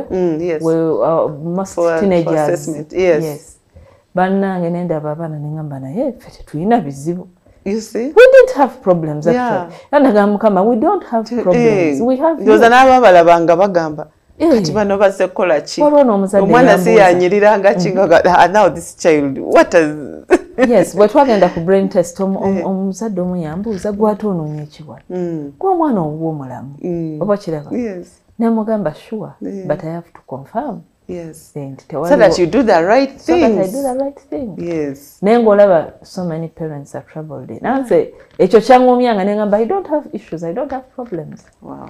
B: most teenagers.
A: Yes.
B: Bannange ne ndaba abaana ne ngamba naye ffe tetulina bizibu.
A: You see?
B: We didn't have problems actually. Yeah. Mukama, we don't have problems. We have.
A: Ndowooza n'ababalabanga bagamba kati bano bazze kukola ki? Omwana si yanyiriranga ki nga now this child what is
B: Yes, bwe twagenda ku brain test omuzadde omu yambuuza gw'ate onoonya ki wano? Gwe omwana owuwo omulamu. Oba kiraba?
A: Yes.
B: Ne mugamba sure, but I have to confirm.
A: Yes. So that you do the right things.
B: So that I do the right thing.
A: Yes.
B: Naye ng'olaba so many parents are troubled. Nanze ekyo kyaŋŋumyanga ne ngamba I don't have issues, I don't have problems.
A: Wow.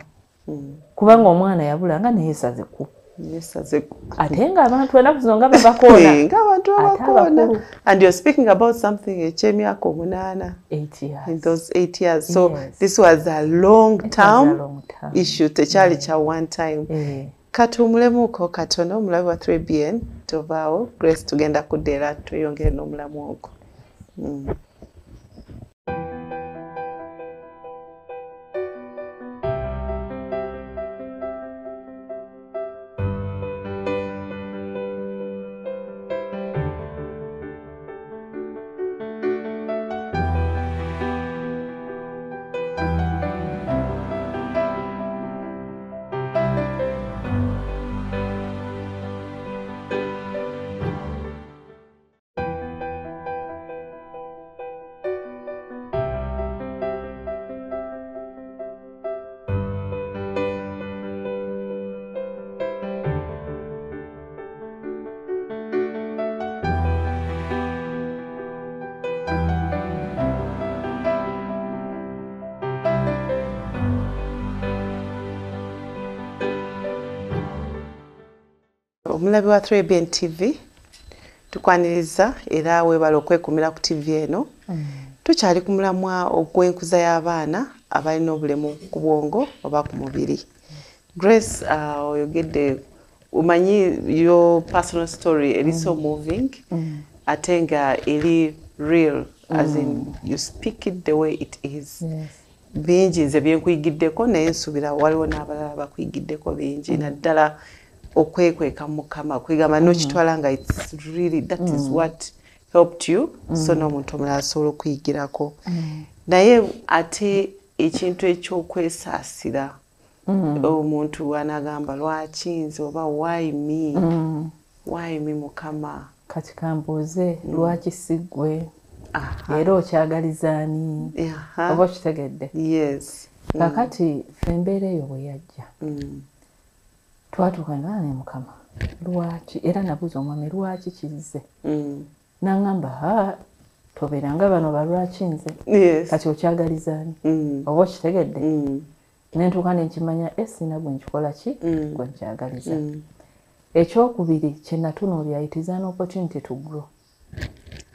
B: Kubanga omwana yabula nga neyesaze ku.
A: Yesaze ku.
B: Ate ng'abantu ennaku zino nga babakoona.
A: Ng'abantu babakoona. And you're speaking about something eky'emyaka 8.
B: 8 years.
A: In those 8 years. So this was a long term issue. Tekyali kya one time. Katuwummulemuko katono omulabi wa 3BN tovaawo Grace tugenda kudda era tweyongere n'omulamu ogwo. Omulabi wa 3BN TV tukwaniriza era weebale okwekumira ku TV eno. Tukyali ku mulamwa ogw'enkuza y'abaana abalina obulemu ku bwongo oba ku mubiri. Grace, oyogedde omanyi your personal story eri so moving ate nga eri real as in you speak it the way it is. Bingi nze byenkuyigiddeko naye nsuubira waliwo n'abalala bakuyigiddeko bingi naddala okwekweka Mukama kwegamba n'okitwala nga it's really that is what helped you so n'omuntu omulala asobola okuyigirako. Naye ate ekintu ekyokwesaasira omuntu anagamba lwaki nze oba why me, why me Mukama.
B: Kati kambuuze lwaki si ggwe era okyagaliza ani oba okitegedde?
A: Yes.
B: Kaakati ffe embeera eyo bwe yajja twatuuka nga ne Mukama Lwaki? Era nabuuza omwami, lwaki kizze? Naŋŋamba, tobeeranga bano balwaki nze. Kati okyagalizaani? Oba okitegedde? Nentuuka nenkimanya esina gwe nkikola ki, gwe nkyagaliza. Ekyokubiri kye natunuulira, it is an opportunity to grow.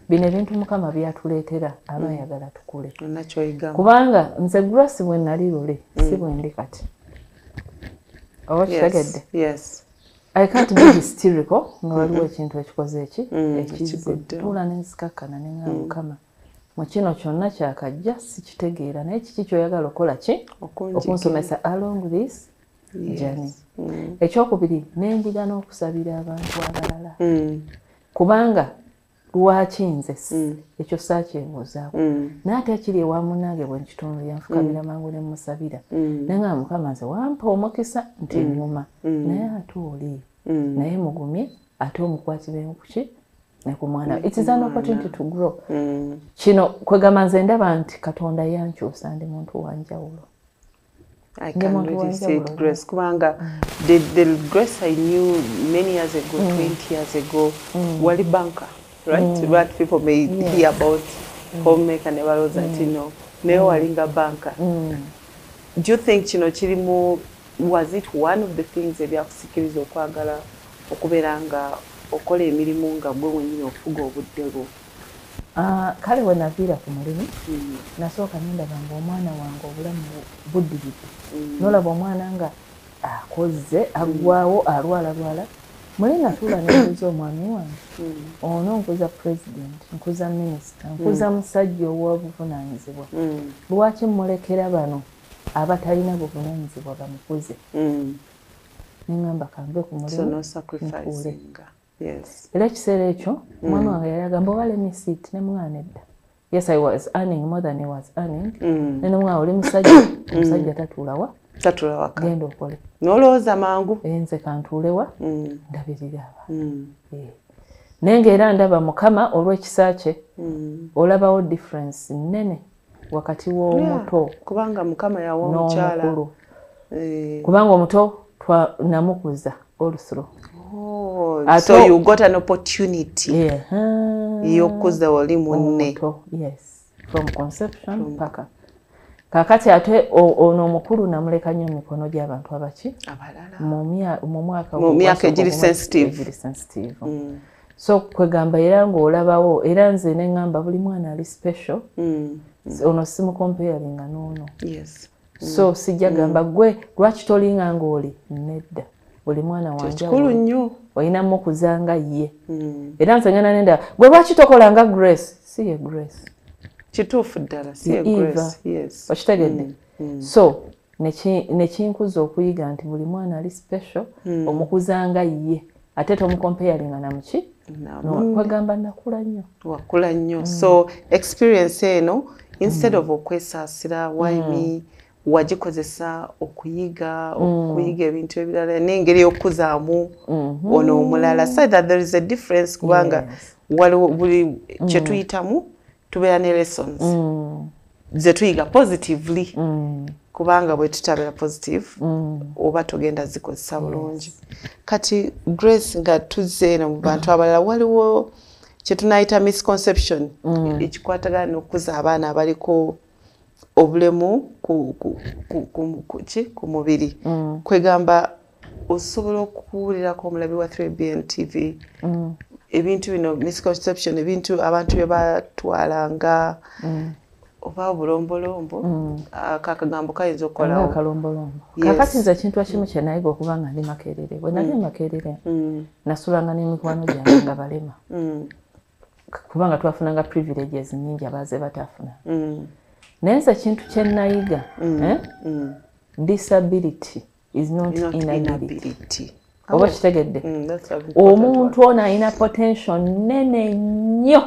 B: Bino ebintu Mukama byatuleetera aba ayagala tukule. Kubanga nze Grace bwe nali lule si bwe ndi kati. Oba kitegedde? I can't be hysterical nga waliwo ekintu ekikoze eki ekizze. Tuula nenzikakkana ne ŋŋamba, Mukama, mu kino kyonna kyakajja sikitegeera, naye kiki ky'oyagala okukola ki okunsomesa along this journey. Ekyokubiri, nenjiga n'okusabira abantu abalala. Kubanga lwaki nze ekyo saakyebuuzaako, naye ate ekiri ewa munnange bwe nkitunulira nfukamira mangu ne mmusabira. Naye nga Mukama nze wampa omukisa nti ŋŋuma, naye ate oli naye mugumye, ate omukwatire kuki ne ku mwana. It is an opportunity to grow. Kino kwegamba nze ndaba nti Katonda yankyusa, ndi muntu wanjawulo.
A: I can really say it, Grace. Kubanga the Grace I knew many years ago, 20 years ago, wali banker, right? What people may hear about homemaker nebalowooza nti no, naye walinga banker. Do you think kino kirimu, was it one of the things ebyakusikiriza okwagala okubeera nga okola emirimu nga gwe wennyini ofuga obudde bwo?
B: Kale we naviira ku mulimu, nasooka nendaba nga omwana wange obulamu buddiridde. Nolaba omwana nga akoze aggwawo, alwalalwala. Muli natuula nembuuza omwami wange, ono nkuza president, nkuza minisita, nkuza musajja ow'obuvunaanyizibwa, lwaki mmulekera bano abatalina buvunaanyizibwa bamukuze? Neŋŋamba kanve ku mulimu ntuule. Era ekiseera ekyo omwami wange yali agamba, oba let me sit, ne mwana edda. Yes, I was earning more than he was earning. Nene mwana oli musajja, omusajja tatuulawa,
A: tatula waka,
B: genda okole.
A: Nolowooza mangu.
B: Nze kantuulewa ndabirira abaana. Naye ng'era ndaba Mukama olw'ekisa kye, olabawo difference nnene wakati w'omuto
A: kubanga Mukama yawa omukyala
B: n'omukulu. Kubanga omuto namukuza olusulo.
A: So you got an opportunity y'okukuza wali munne.
B: Yes, from conception paka kakati. Ate ono omukulu namuleka nnyo mikono gy'abantu abaki mu mwaka
A: mu myaka egiri sensitive.
B: Egiri sensitive. So kwegamba era ng'olabawo, era nze neŋŋamba buli mwana ali special. Ono simucomparinga n'ono. So sijja gamba gwe lwaki tolinga ng'oli, nedda, buli mwana
A: kikulu nnyo.
B: Olina mukuzanga ye. Era nze ngenda nenda gwe lwaki tokola nga Grace, si ye Grace.
A: Kituufu ddala, si ye Grace, yes.
B: Okitegedde? So nekinkuza okuyiga nti buli mwana ali special, omukuzanga ye, ate tomucomparinga namuki. Kwegamba nakula nnyo.
A: Wakula nnyo. So experience eno, instead of okwesaasira, why me, wagikozesa okuyiga ebintu ebirala n'engeri y'okukuzaamu ono omulala, so that there is a difference, kubanga waliwo buli kye tuyitamu tubeera ne lessons ze tuyiga positively, kubanga bwe tutabeera positive oba togenda zikozesa bulungi. Kati Grace, nga tuzze eno mu bantu abalala, waliwo kye tunayita misconception ekikwatagana n'okukuza abaana abaliko obulemu ku mubiri. Kwegamba osobola okuwulirako omulabi wa 3BN TV ebintu bino, misconception, ebintu abantu bye batwalanga oba obulombolombo, akagambo kayinza okukolawo.
B: Akalombolombo. Kakati nze ekintu ekimu kye nayiga okuba nga ndi Makerere, bwe nali Makerere nasulanga n'emikwano gyange nga balema, kubanga twafunanga privileges nnyingi abaze batafuna. Naye nze ekintu kye nayiga, disability is not inability. Oba kitegedde? Omuntu ono alina potential nnene nnyo.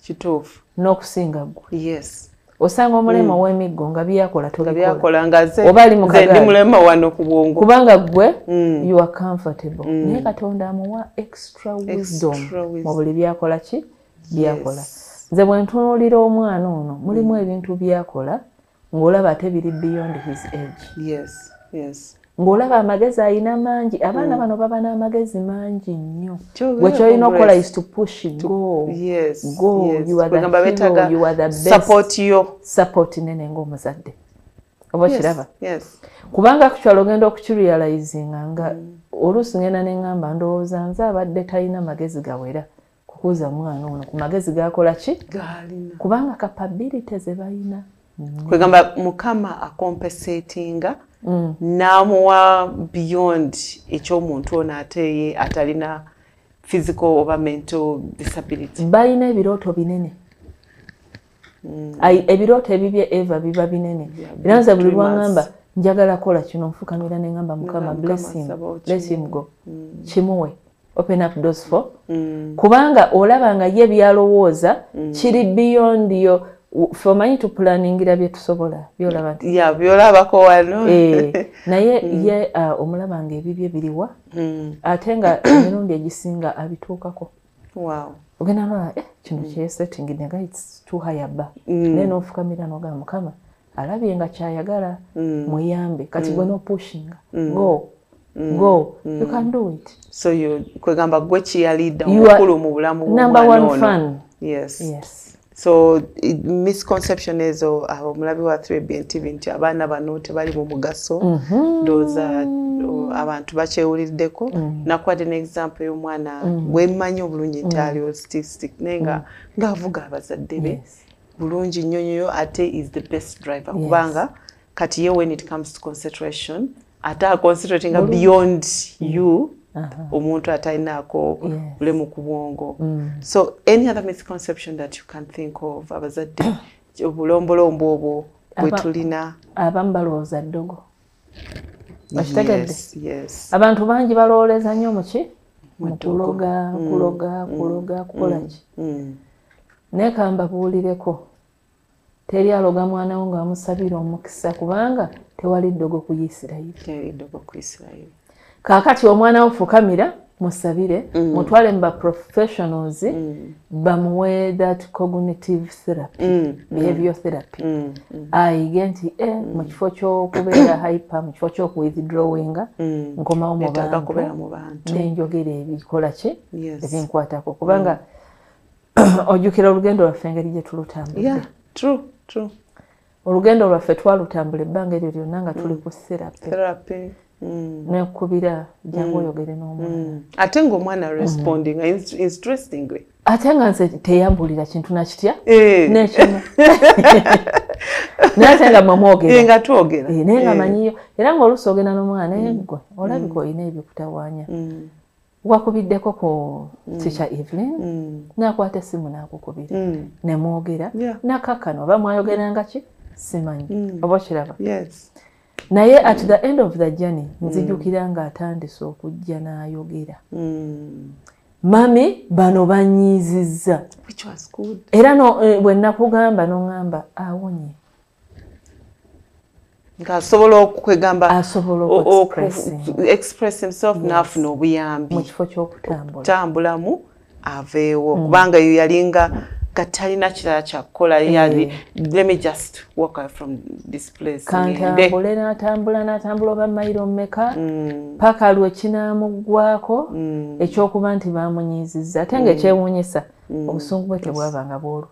A: Kituufu.
B: N'okusinga ggwe.
A: Yes.
B: Osanga omulema ow'emiggo nga byakola
A: tobikola,
B: oba ali mu
A: kagaali, mulema wano ku bwongo,
B: kubanga ggwe you are comfortable. Naye Katonda amuwa extra wisdom mu buli byakola ki byakola. Nze bwe ntunuulira omwana ono, mulimu ebintu byakola ng'olaba ate biri beyond his age.
A: Yes.
B: Ng'olaba amagezi ayina mangi. Abaana bano baba n'amagezi mangi nnyo. Gwe kyolina okukola is to push, go. Go. You are the hero, you are the best.
A: Support yo.
B: Support nene ng'omuzadde. Oba kiraba? Kubanga actually ogenda okukirealizinga nga oluusi ngenda ne ŋŋamba ndowooza nze abadde talina magezi gawera kukuza mwana ono ku magezi gakola ki? Kubanga capability ze balina.
A: Kwegamba Mukama acompensatinga n'amuwa beyond eky'omuntu ono ate ye atalina physical oba mental disability.
B: Balina ebirooto binene. Ebirooto ebibye Eva biba binene. Era nze buli lwangamba njagala kola kino nfukamira ne ngamba Mukama bless him, let him go. Kimuwe. Open up doors for. Kubanga olaba nga ye byalowooza kiri beyond yo. Fe omanyi tuplaningira bye tusobola byolaba nti
A: ya byolabako wano
B: naye ye omulaba nga ebibye biriwa ate nga emirundi egisinga abituukako. Ogenda nolaba kino kyesetting nga it's too high abba naye n'ofukamira n'ogamba Mukama alabye nga kyayagala muyambe kati gwe n'opushinga go go you can do it.
A: So you kwegamba gwe cheerleader omukulu mu bulamu
B: number one fan.
A: Yes.
B: Yes.
A: So misconception ezo omulabi wa 3BN TV nti abaana bano tebali mu mugaso ndowooza abantu bakyewuliddeko. Nakuwadde ne example y'omwana gwe mmanyi obulungi nti ali autistic naye nga ng'avuga abazadde be bulungi nnyo nnyo ate is the best driver kubanga kati ye when it comes to concentration ate aconcentratinga beyond you omuntu atalinaako bulemu ku bwongo. So any other misconception that you can think of abazadde obulombolombo obwo bwe tulina?
B: Abamu balowooza ddogo. Okitegedde? Abantu bangi balowooleza nnyo muki? Mu kuloga, kuloga, kuloga, kukola ki? Naye kambabuulireko teri aloga mwana wo ng'amusabira omukisa kubanga tewali ddogo ku Isirayiri.
A: Tewali ddogo ku Isirayiri.
B: Kaakati omwana wo fukamira musabire mutwale mu ba professionals bamuwe that cognitive therapy, behavior therapy ayige nti mu kifo ky'okubeera hyper, mu kifo ky'okuwithdrawinga nkomawo mu bantu nenjogera ebikola ki ebinkwatako kubanga ojjukira olugendo lwaffe engeri gye tulutambudde. Olugendo lwaffe twalutambula ebbanga eryo lyonna nga tuli ku therapy. Nekubira jangu oyogere n'omwana
A: ate ng'omwana responding interestingly
B: ate nga nze teyambulira kintu nakitya nekimu naye ate nga mwamwogera
A: nga twogera
B: naye nga manyiyo era ng'oluusi ogenda n'omwana naye gwe olabika olina ebikutawaanya wakubiddeko ku teacher Evelyn n'akwata essimu n'akukubira nemwogera nakakkano oba mwayogeranga ki simanyi oba okiraba. Naye at the end of the journey nzijukira ng'atandise okujja n'ayogera mami bano banyiizizza era bwe nakugamba n'oŋŋamba awonye
A: ng'asobola okwegamba
B: asobola
A: express himself n'afuna obuyambi
B: mu kifo
A: ky'okutambulamu aveewo kubanga yo yalinga katalina kirala kyakukola yali let me just walk away from this place
B: kantambule n'atambula n'atambula oba mayiro mmeka paka lwe kinaamuggwako ekyokuba nti baamunyiizizza ate ng'ekyewuunyisa obusungu bwe tebwabanga bwolwo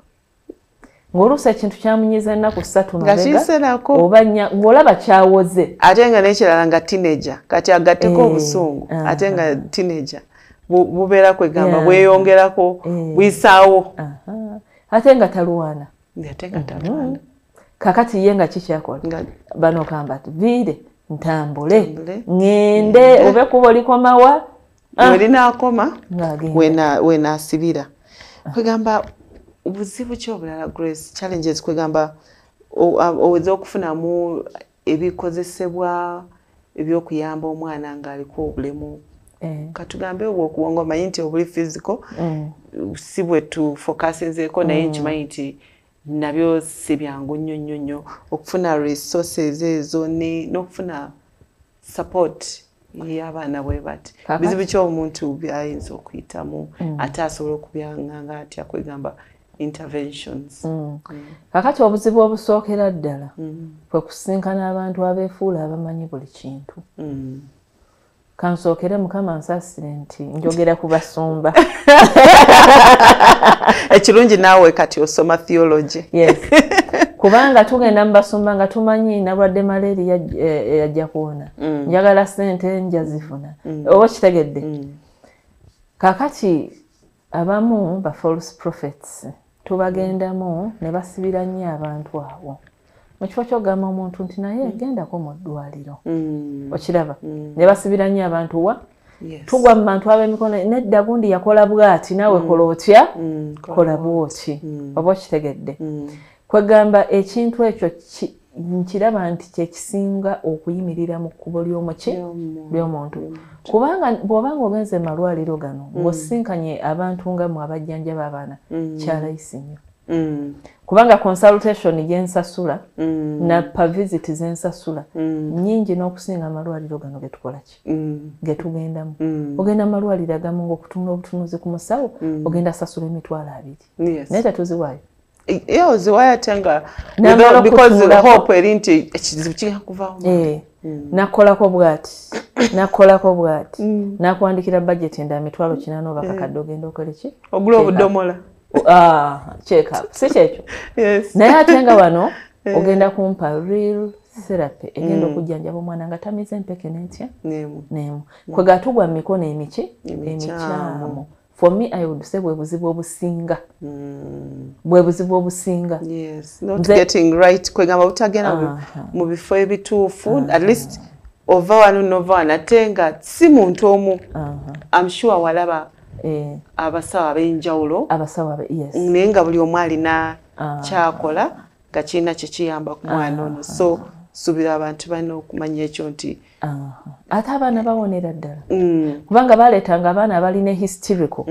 B: ng'oluusi ekintu kyamunyiiza ennaku 3 mabega oba 4 ng'olaba kyawoze
A: ate nga n'ekirala nga teenager kati agatteko obusungu ate nga teenager bubeera kwegamba bweyongerako buyisaawo
B: ate nga talwana kakati ye nga kikyakola bano kamba viire ntambule ŋŋende oba ekkubo likomawa
A: werinaakoma wenaasibira kwegamba obuzibu ki obulala Grace challenges kwegamba ez'okufunamu ebikozesebwa ebyokuyamba omwana ng'aliko obulemu katugambe obw'okubwongo omanyi nti obuli physical si bwe tufokasinzeeko naye nkimanyi nti nabyo si byangu nnyo nnyo nnyo okufuna resources ezo n'okufuna support y'abaana bwe bati bizibu ki omuntu byayinza okuyitamu ate asobola okubyanganga atya kwegamba interventions.
B: Kakati obuzibu obusookera ddala kwe kusinkana abantu abeefuula abamanyi buli kintu. Kansookere, Mukama nsaasire nti njogera ku basumba.
A: Ekirungi naawe kati osoma theology.
B: Yes, kubanga tugenda mu basumba nga tumanyi nalwadde malaria, yajja kuwona, njagala sente njazifuna, oba kitegedde. Kakati abamu ba false prophets tubagendamu ne basibira nnyo abantu awo mu kifo ky'ogamba omuntu nti naye gendako mu ddwaliro. Okiraba, ne basibira nnyo abantu wa tugwa mu bantu ab'emikono nedda, gundi yakola bw'ati, naawe kola otya, kola bw'oti, oba okitegedde. Kwegamba ekintu ekyo nkiraba nti kyekisinga okuyimirira mu kkubo ly'omuki ly'omuntu, kubanga bw'obanga ogenze mu malwaliro gano ng'osinkanye abantu nga mwe abajjanjaba abaana, kyalayisi nnyo, kubanga consultation gyensasula na per visit zensasula nnyingi n'okusinga amalwaliro gano getukola ki, getugendamu. Ogenda mu malwaliro agamu ng'okutunula obutunuzi ku musawo ogenda sasula 20,000, naye tetuziwaayo.
A: Ye oziwaayo ate nga because hope eri nti ekizibu kigenda kuvaawo.
B: Nakolako bw'ati, nakolako bw'ati, nakuwandikira budget endala 800,000 oba kakadde, ogenda okole ki?
A: Ogula obudomola.
B: Check up, si kyekyo? Naye ate nga wano ogenda kumpa real therapy egenda okujjanjaba omwana nga tamize empeke n'etya n'emu. Kwega tugwa mu mikono emiki emikyamu. For me, I would say bwe buzibu obusinga, bwe buzibu obusinga.
A: Yes, not getting right, kwegamba butagenda mu bifo ebituufu. At least ova wano nova wano, ate nga si muntu omu. I'm sure walaba abasawo ab'enjawulo,
B: abasawo, yes,
A: naye nga buli omu alina kyakola nga kirina kyekiyamba ku mwana ono. So suubira abantu balina okumanya ekyo nti
B: ate abaana bawonera ddala, kubanga baleetanga abaana abalina hysterical.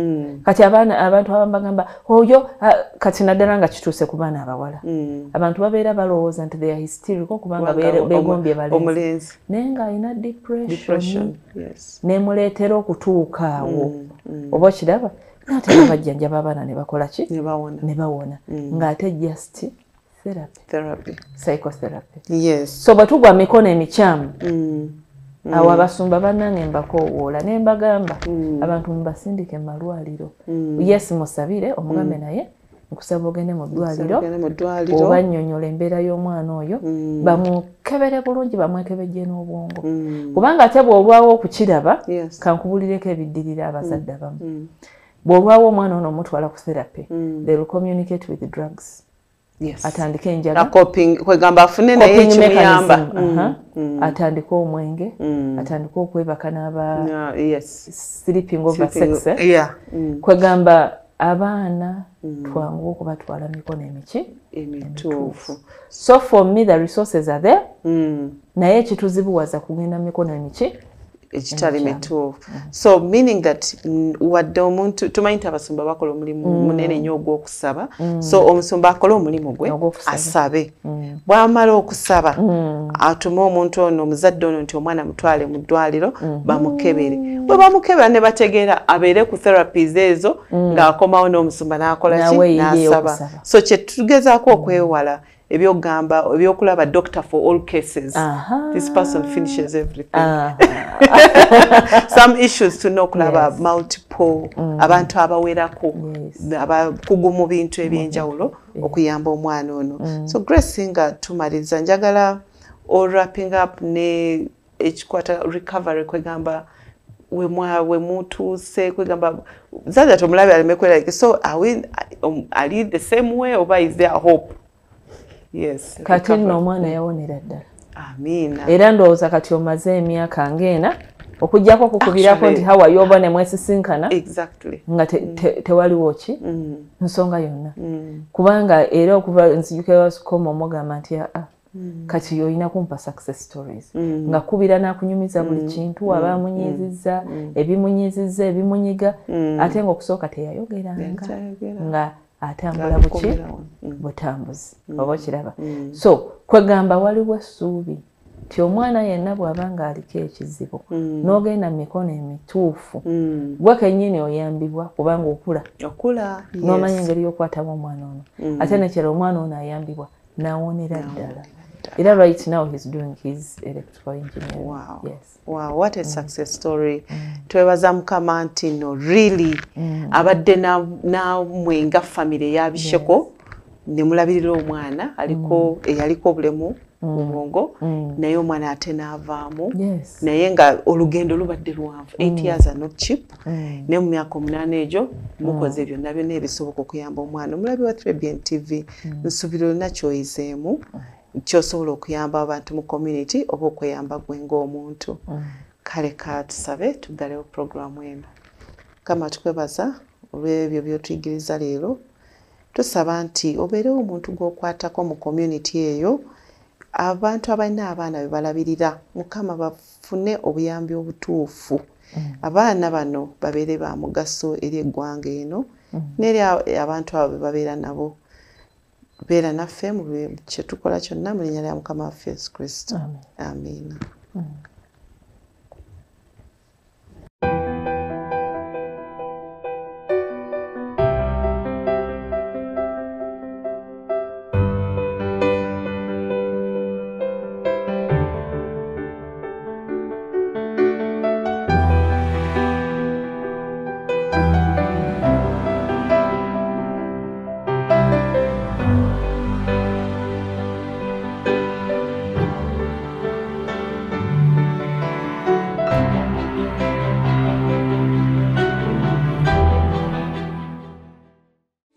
B: Kati abaana, abantu abamu bagamba oyo kati naddala nga kituuse ku baana abawala, abantu babeera balowooza nti they are hysterical kubanga beegombye balenzi, naye ng'alina depression nemuleetera okutuuka awo, oba okiraba. Naate babajjanjaba abaana ne bakola ki, ne bawona, ng'ate just therapy, psychotherapy. So bwe tugwa mikono emikyamu awo, abasumba bannange mbakoowoola ne mbagamba abantu mubasindike mu malwaliro. Yes, musabire, omugambe naye nkusaba ogende mu ddwaliro, oba nnyonnyola embeera y'omwana oyo, bamukebere bulungi, bamwekebejje n'obwongo, kubanga ate bw'olwawo okukiraba, kankubulireko ebiddirira abazadde abamu, bw'olwawo omwana ono omutwala ku therapy, they will communicate with the drugs. Atandike enjaga,
A: kwegamba afune naye ekimuyamba.
B: Atandike omwenge, atandike okwebaka n'aba sleeping over sex. Kwegamba abaana twangu okubatwala mikono emiki
A: emituufu.
B: So for me, the resources are there, naye ekituzibuwaza kugenda mikono emiki
A: ekitali mituufu. So meaning that wadde omuntu tumanyi nti abasumba bakola omulimu munene nnyo ogw'okusaba, so omusumba akole omulimu gwe, asabe. Bw'amala okusaba, atume omuntu ono, omuzadde ono, nti omwana mutwale mu ddwaliro bamukebere. Bwe bamukebera ne bategeera, abeere ku therapies ezo, ng'akomawo n'omusumba n'akola ki, n'asaba. So kyetugezaako okwewala ebyogamba ebyokulaba doctor for all cases. This person finishes everything. Some issues tulina okulaba multiple abantu abawerako, abakugu mu bintu ebyenjawulo okuyamba omwana ono. So Grace, nga tumaliriza, njagala wrapping up ne ekikwata recovery, kwegamba we mutuuse, kwegamba zaza tomulabe aleme kweralika. So are we ali the same way oba is there hope? Yes.
B: Kati nno omwana yawonera ddala.
A: Amiina.
B: Era ndowooza kati omaze emyaka ng'ena okuggyako okukubirako nti hawayo oba ne mwesisinkana nga tewaliwo ki nsonga yonna, kubanga era okuva nzijukira wasukoma omugamba nti aa, kati olina kumpa success stories, nga kubira n'akunyumiza buli kintu aba amunyiizizza, ebimunyiizizza, ebimunyiga, ate ng'okusooka teyayogeranga, nga atambula buki butambuzi, oba okiraba. So kwegamba waliwo essuubi. Ti omwana yenna bw'aba ng'aliko ekizibu n'ogenda mu mikono emituufu, gwe kennyini oyambibwa kubanga okula n'omanya engeri y'okwatamu omwana ono, ate nekirala omwana ono ayambibwa n'awonera ddala. Era right now he's doing his electrical engineering.
A: Wow.
B: Yes.
A: Wow, what a success story. Twebaza Mukama nti no really abadde nammwe nga family ya Bisheko ne mulabirira omwana aliko eyaliko obulemu mu bwongo, naye omwana ate n'avaamu. Naye nga olugendo lubadde luwanvu. 8 years are not cheap. Naye mu myaka 8 egyo mukoze byonna byonna ebisoboka okuyamba omwana. Omulabi wa 3BN TV, nsuubira olina ky'oyizeemu kyosobola okuyamba abantu mu community oba okweyamba gwe ng'omuntu. Kale ka tusabe tuggalewo puroguramu eno. Mukama tukwebaza olw'ebyo by'otuyigiriza leero. Tusaba nti obeerewo omuntu gw'okwatako mu community eyo, abantu abalina abaana be balabirira, Mukama bafune obuyambi obutuufu. Abaana bano babeere ba mugaso eri eggwanga eno n'eri abantu abo be babeera nabo. Beera naffe mu kye tukola kyonna mu linnya lya Mukama waffe Yesu Kristo. Amiina.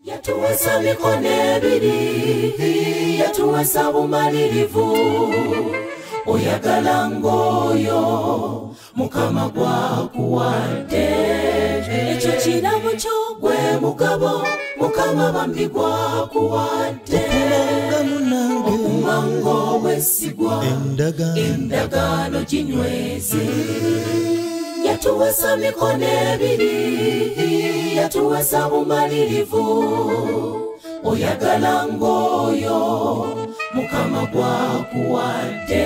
C: Yatuwesa mikono ebiri, yatuwesa bumalirivu, oyagala ng'oyo Mukama gwakuwadde. Ekyo kirabo kyo gwe mugabo Mukama bambi gwakuwadde. Okuma ng'obwesigwa, endagaano ginyweze. Yatuwesa mikono ebiri, yatuwesa bumalirivu, oyagala ng'oyo Mukama gwakuwadde.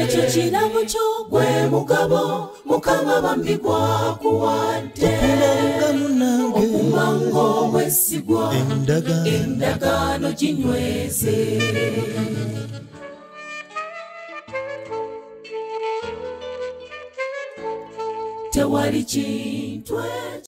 C: Ekyo kirabo kyo gwe mugabo Mukama bambi gwakuwadde. Okuma ng'obwesigwa, endagaano ginyweze. Tewali kintu.